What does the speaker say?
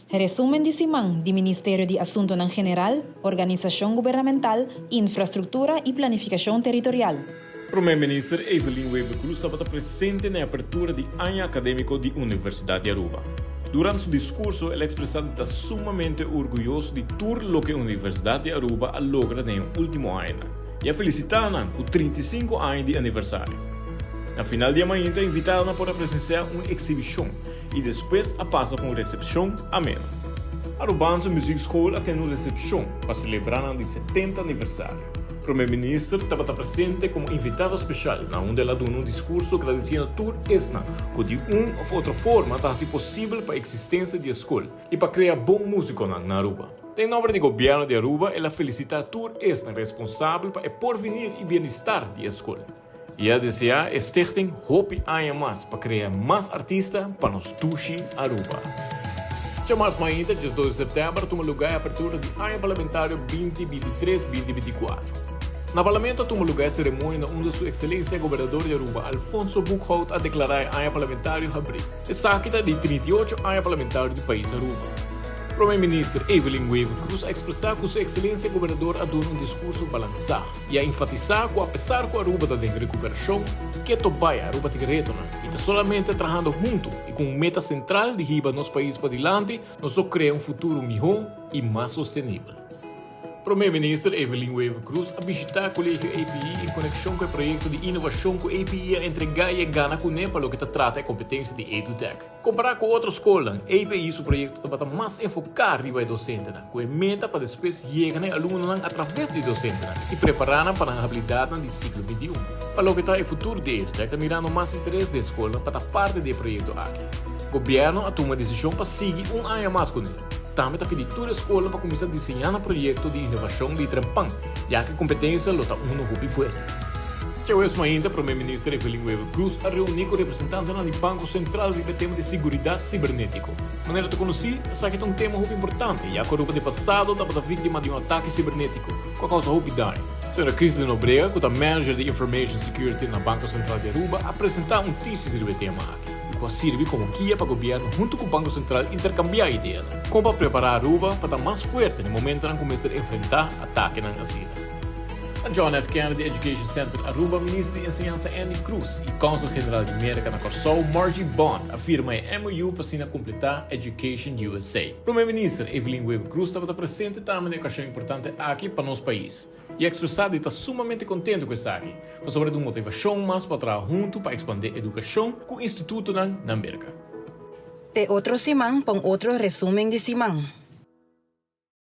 Resumen di siman di Ministerio di Asuntonan General, Organisacion Gubernamental, Infrastructura y Planificacion Territorial. Prome Minister Evelyn Wever-Croes tabata presente na e apertura di aña academico di Universidad di Aruba. Durante su discurso el a expresa di ta sumamente orguyoso di tur loke Universidad di Aruba a logra den e ultimo añanan y a felicita nan cu 35 aña di aniversario. Na final di e mainta invitadonan por a presencia un exhibicion y despues a pasa pa un recepcion ameno. Arubaanse Muziekschool a tene un recepcion pa celebra nan di 70 aniversario. Prome Minister tabata presente como invitado special na unda el a duna un discurso gradiciendo tur esnan cu di un of otro forma ta haci posibel pa existencia di e scol y pa crea bon musiconan na Aruba. Den nomber di Gobierno di Aruba el a felicita tur esnan responsabel pa e porvenir y bienestar di e scol. Y a desea e stichting hopi aña mas pa crea mas artista pa nos dushi Aruba. Djamars mainta, 12 di september, a tuma luga e apertura di Aña Parlamentario 2023, 2024. Na Parlamento a tuma luga e ceremonia na unda Su Excelencia Gobernador di Aruba, Alfonso Boekhoudt a declara e Aña Parlamentario habri. Esaki ta di 38 Aña Parlamentario di pais Aruba. Prome Minister Evelyn Wever-Croes a expresa cu Su Excelencia Gobernador a duna un discurso balansa y a enfatisa cu apesar cu Aruba ta den recuperacion, keto bay Aruba tin retonan y ta solamente trahando hunto y cu un meta central di hiba nos pais padilanti nos lo crea un futuro miho y mas sostenibel. Prome Minister Evelyn Wever-Croes a bishita Colegio API en conexion cu e proyecto di innovacion cu API a entrega y a gana cune pa loke ta trata e competencia di EduTech. Kompará ku otro skolnan, API su proyekto tabata mas enfoká riba e dosentenan, ku e meta pa despues yega na e alumnonan atraves di e dosentenan i prepará nan pa nan habilidatnan di siklo 21. Pa loke ta e futuro di EduTech ta mirando mas interes den skolnan pa ta parti di e proyekto aki. Gobièrnu a tuma desishon pa sigui un aña mas kuné. Tambe ta pidi tur e skolnan pa kuminsá diseñá nan proyekto di inovashon di trempan, ya ku e kompetensia lo ta unu hopi fuerte. Djaweps mainta Prome Minister Evelyn Wever-Croes a reuní ku representantenan di Banko Sentral riba e tema di siguridat sibernetiko. Manera ta konosí, esaki ta un tema hopi importante, ya ku Aruba den pasado tabata víktima di un atake sibernetiko ku a kousa hopi daño. Señora Chrislyn Nobrega, ku ta Manager di Information Security na Banko Sentral di Aruba, a presentá un tesis riba e tema aki, i ku a sirbi komo guia pa gobièrnu huntu ku Banko Sentral interkambiá ideanan kon pa prepará Aruba pa ta mas fuerte na momentonan ku mester enfrentá atakenan asina. Na John F. Kennedy Education Center Aruba, Minister di Enseñansa Endy Croes y Consul General di Merca na Corsou, Margie Bond, a firma e MOU pa asina completa Education USA. Prome Minister Evelyn Wever-Croes tabata presente tambe na e ocasion importante aki pa nos pais y a expresa di ta sumamente contento cu esaki, pasobra ta un motivacion mas pa traha hunto pa expande educacion cu institutonan na Merca. Te otro siman pa un otro resumen di siman.